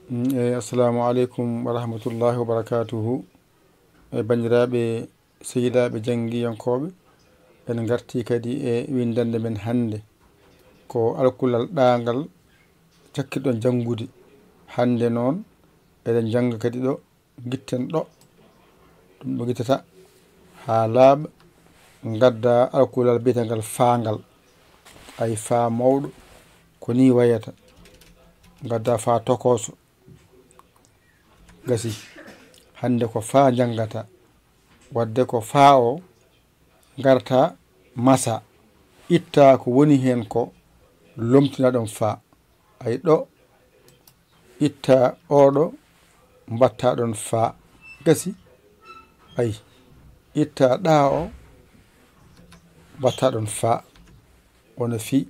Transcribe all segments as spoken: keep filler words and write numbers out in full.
Mm, e, assalamu aleykum wa rahmatullahi wa barakatuhu. E, banndiraaɓe sehilaaɓe janngiyankooɓe, en ngartii kadi e winndannde men hannde. Ko alkulal ɗaangal cakkirɗon janngude. Hannde noon, eɗen njannga kadi ɗo, ngitten ɗo. Ɗum ɗo ngittata haa laaɓa, ngadda alkulal biyetengal faangal. Ay faa mawɗo, ko nii wayata. Ngadda faa tokooso. Gasi. Hannde ko faa njanngata. Wadde ko faa o ngarta masa. Itta ko woni heen ko, lomtina ɗon faa. Ay ɗo, itta oo ɗo, mbatta ɗon faa. Gasi. Ay, itta ɗaa o, mbatta ɗon faa. Wona fii.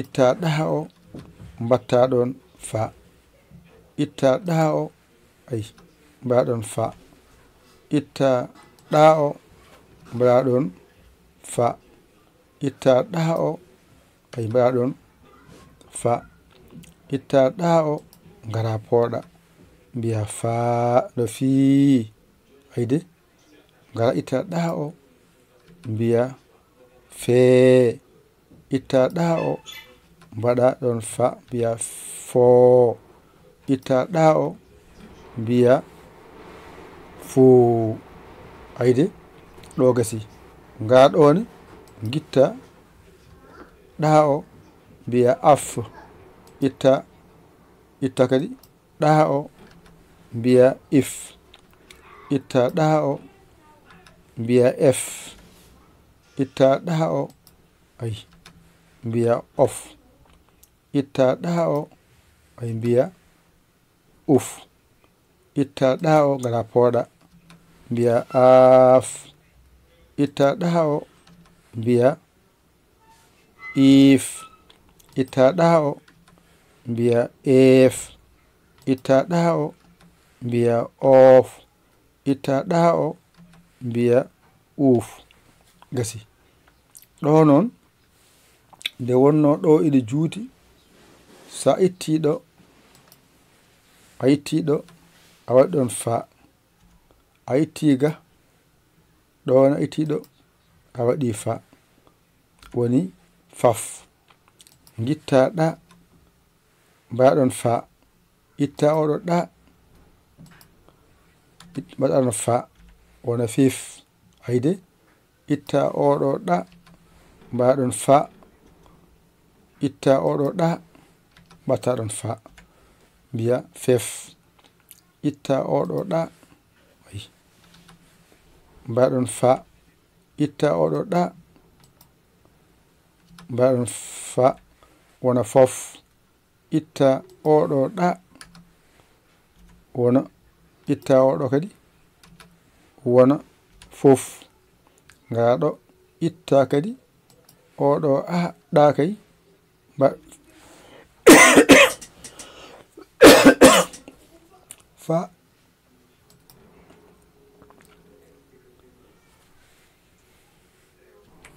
Itta ɗaa o, mbatta ɗon faa. Itta ɗaa o, ay, mbaɗa ɗon faa. Itta ɗaa o, mbaɗa ɗon faa. Itta ɗaa o, ay, mbaɗa ɗon faa. Itta ɗaa o, ngara pooɗa. Mbiya faa no fii. Ayde, ngara itta ɗaa o, mbiya fee. Itta ɗaa o, mbaɗa ɗon faa, mbiya foo. Itta ɗaa o, mbiya fuu. Ayde, ɗo gasi. Ngaa ɗo ne, ngitta ɗaa o, mbiya af. Itta, itta kadi ɗaa o, mbiya if. Itta ɗaa o, mbiya ef. Itta ɗaa o, ay, mbiya of. Itta ɗaa o, ay, mbiya uf. Itta ɗaa o, ngara pooɗa, mbiya aaf. Itta ɗaa o, mbiya iif. Itta ɗaa o, mbiya eef. Itta ɗaa o, mbiya oof. Itta ɗaa o, mbiya uuf. Gasi. Ɗo noon, nde wonnoo ɗo ina juuti, so a ittii ɗo, a ittii ɗo, a waɗi ɗon faa. A ittii ga, ɗo noon a ittii ɗo, a waɗi faa. Woni faf. Ngitta ɗa, mbaɗa ɗon faa. Itta oɗo ɗa, it-, mbaɗa ɗon faa. Wona fif. Ayde, itta oɗo ɗa, mbaɗa ɗon faa. Itta oɗo ɗa, mbaɗa ɗon faa. Mbiya fef. Itta oɗo ɗa, ay. Mbaɗa ɗon faa. Itta oɗo ɗa, mbaɗa ɗon faa. Wona fof. Itta oɗo ɗa, wona, itta oɗo kadi, wona fof. Ngaa ɗo, itta kadi oɗo a, ɗa kay, mba-, faa.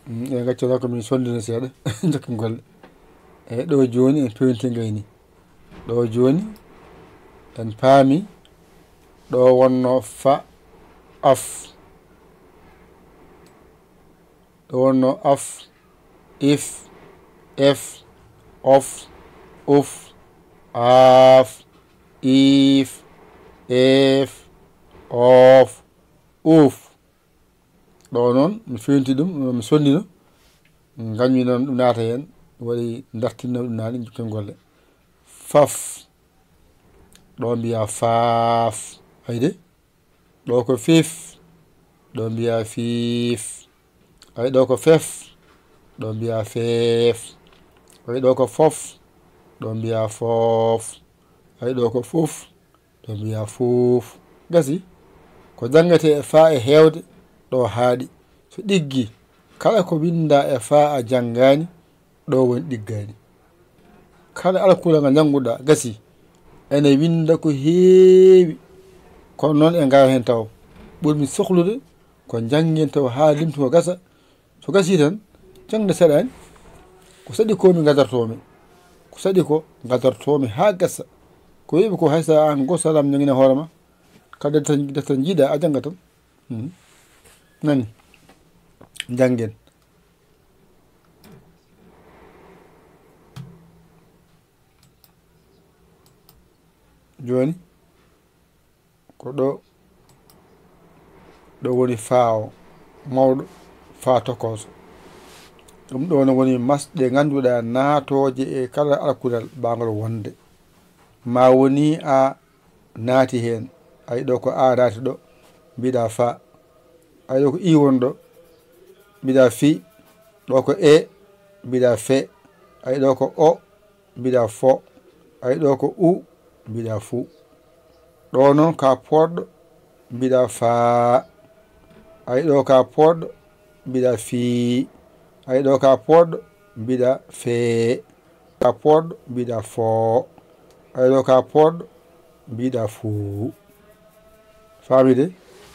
Mm, e gaccoɗa ko min sonndina seeɗa, jokken golle. E ɗo jooni en pewnti gayni. Ɗo jooni en paami, ɗo wonno fa, af. Ɗo wonno af, if, ef, of, uf, aaf, iif, eef, oof, uuf. Ɗo noon, mi fewnti ɗum, mi sonnino. Ngam mi noon ɗum naata heen, ɗum waɗi dartinno ɗum naani, jokken golle. Faf. Ɗo mbiya faaf. Ayde? Ɗo ko fif. Ɗo mbiya fiif. Ay, ɗo ko fef. Ɗo mbiya feef. Ay, ɗo ko fof. Ɗo mbiya foof. Ay, ɗo ko fuf. Ɗo mbiya fuuf. Gasi. Ko janngetee e faa e heewde, ɗo haaɗi. So ɗiggi, kala ko winndaa e faa a janngaani, ɗo woni ɗiggaani. Kala alkula nga njannguɗaa, gasi. Ene winnda ko heewi. Kono noon en ngawa heen taw. Ɓurmi sohlude ko njanngen taw haa limto gasa. So gasii tan, jaŋde saɗaani. Ko saɗi ko mi ngadartoo-mi. Ko saɗi ko ngadartoo-mi haa gasa. Ko wi'mi ko hay so an gooto alaa mo janngina hoore ma. Kala defte, defte njiiɗa a jannga tan. Mhm. Nani? Janngen. Jooni, ko ɗo, ɗo woni faa o mawɗo, faa tokooso. Ɗum ɗo no woni masɗe ngannduɗaa naatooje e kala alkulal baangol wonde. Ma woni a naati heen. Ay, ɗo ko a naati ɗo, mbiɗa fa. Ay, ɗo ko i woni ɗo, mbiɗa fi. Ɗo ko e, mbiɗa fe. Ay, ɗo ko o, mbiɗa fo. Ay, ɗo ko u, mbiɗa fu. Ɗo noon ka poɗɗo, mbiɗa faa. Ay, ɗo ka poɗɗo, mbiɗa fii. Ay, ɗo ka poɗɗo, mbiɗa fee. Ka poɗɗo, mbiɗa foo. Ay, ɗo ka poɗɗo, mbiɗa fuu. Faami de?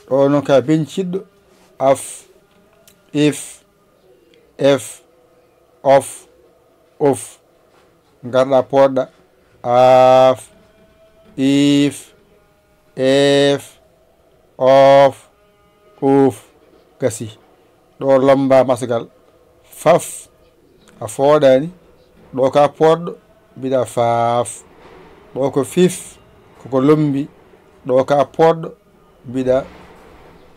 Ɗo noon ka benciɗɗo, af, if, ef, of, uf. Ngarɗa poɗɗa, aaf, iif, eef, oof, uuf. Gasi. Ɗo lomba masgal. Faf. A fooɗaani. Ɗo ka poɗɗo, mbiɗa faaf. Ɗo ko fif. Koko lombi. Ɗo ka poɗɗo, mbiɗa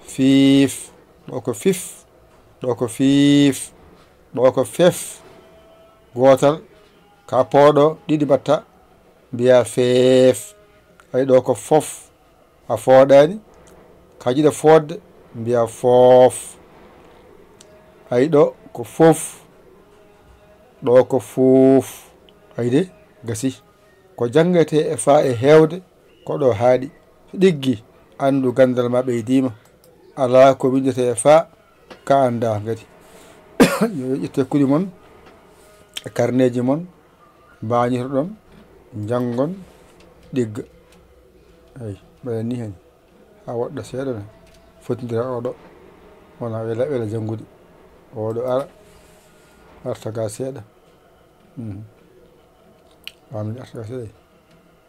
fiif. Ɗo ko fif. Ɗo ko fiif. Ɗo ko fef. Gootal. Ka pooɗo, ɗiɗi mbatta, mbiya feef. Ay, ɗo ko fof. A fooɗaani. Ka jiɗa fooɗde, mbiya foof. Ay, ɗo ko fof. Ɗo ko fuuf. Ay de, gasi. Ko janngetee e faa e heewde, ko ɗo haaɗi. So ɗiggi, anndu ganndal ma ɓeydiima. Alaa ko winndetee e faa, ka anndaa ngati. Yo ƴette kuɗi mon, e karneeji mon, mbaañotoɗon, njanngon, ɗigga. Ay, mbaɗen ni heen. Haa woɗɗa seeɗa, ne fotindira oɗo. Wona wela, wela janngude. Oɗo ara, arta ga seeɗa. Mhm. Wami arta ga seeɗa.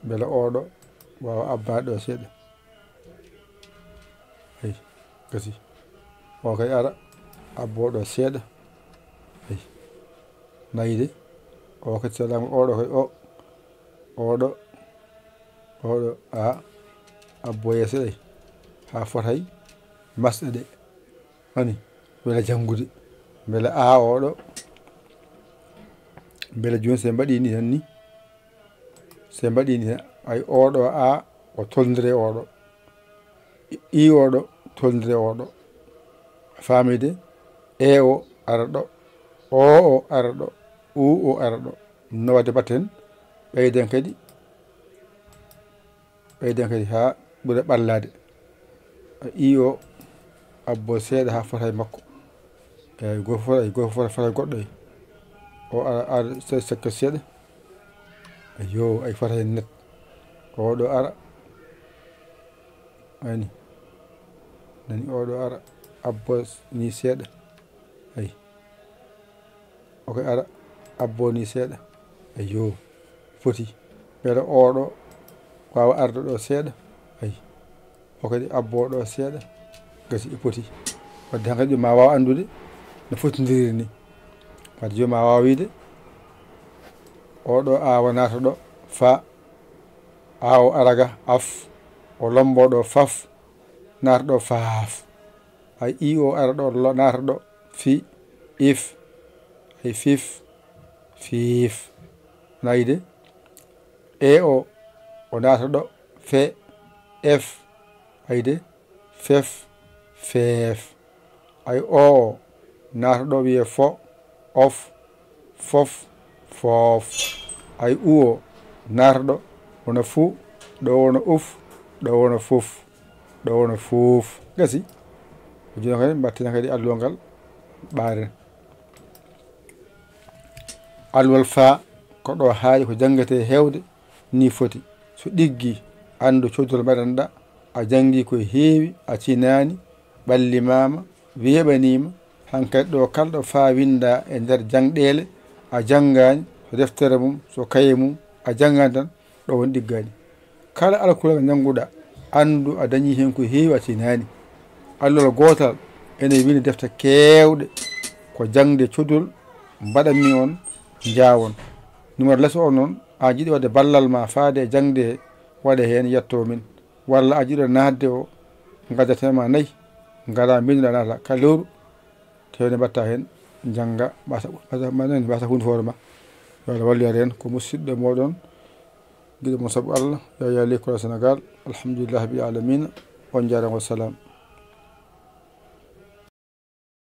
Mbela oɗo waawa abbaade ɗo seeɗa. Ay, gasi. O kay ara, abbo ɗo seeɗa. Ay. Nayi de. O kadi salaama oɗo kay o. Oɗo. Oɗo a. Abbo yeeso ɗe. Haa fotay masɗe ɗe. Ani, mbela janngude. Mbela a oɗo. Mbela jooni so en mbaɗi ni tan ni. So en mbaɗi ni tan, ay oɗo a, o tolnire oɗo. I oɗo, tolnire oɗo. Faamide? E o ara ɗo. O o ara ɗo. U o ara ɗo. No waɗde mbatten? Ɓeyden kadi. Ɓeyden kadi haa ɓura ɓallaade. I o abbo seeɗa haa fota e makko. Eyi, gooto fota, gooto fota, fota e goɗɗo e. O ara, ara se-, sekka seeɗa. Ayo, ay fota e net. Oɗo ara. Ani. Nani oɗo ara. Abbo ni seeɗa. Ay. O kay ara, abbo ni seeɗa. Ayo, foti. Mbela oɗo waawa arde ɗo seeɗa. Ay. O kadi abbo ɗo seeɗa. Gasi e poti. Wadde hankadi jooma waawa anndude no fotindiri ni. Wadde jooma waawa wiide, oɗo a wonata ɗo fa. A o araga af. O lombo ɗo faf. Naata ɗo faaf. Ay, i o ara ɗo, lo-, naata ɗo, fi, if, ay, fif, fiif. Nayi de? E o, o naata ɗo, fe, ef, ay de? Fef, feef. Ay, o o, naata ɗo, wiye fo, of, fof, foof. Ay, u o, naata ɗo, wona fu, ɗo wona uf, ɗo wona fuf. Ɗo wona foof. Gasi. Ko jooni kadi mbattina kadi alluwal ngal ɓaaren. Alluwal faa ko ɗo haaɗi ko janngetee heewde ni foti. So ɗiggi, anndu codol mbaɗanɗa, a janngi ko heewi, a tinaani, ɓallimaama, weeɓaniima. Hankadi ɗo kala ɗo faa winnda e nder jangɗeele, a janngaani, so deftere mum, so kaye mum, a janngaani tan, ɗo woni ɗiggaani. Kala alkulaga njannguɗaa, anndu a dañii heen ko heewi a tinaani. Allol gootal ene windi defte keewɗe, ko jaŋde codol mbaɗanmi on njaawon. Numéro les o noon, a jiɗi waɗde ballal ma faade e jaŋde he, waɗe heen yetto min. Walla a jiɗo naatde o, ngaddaten ma nayi, ngara mbinnda naata ka lewru, tewde mbaɗta heen, njannga, mbasa, mbasa, mbasa, mbasa huunde hoore ma. Yo Allah wallu yar heen, ko musidɗo mooɗon, giɗo mon sabu Allah, Yaya Lekol Sénégal. Alhamdulillahi rabbil alamina. On njaaraama, wassalam.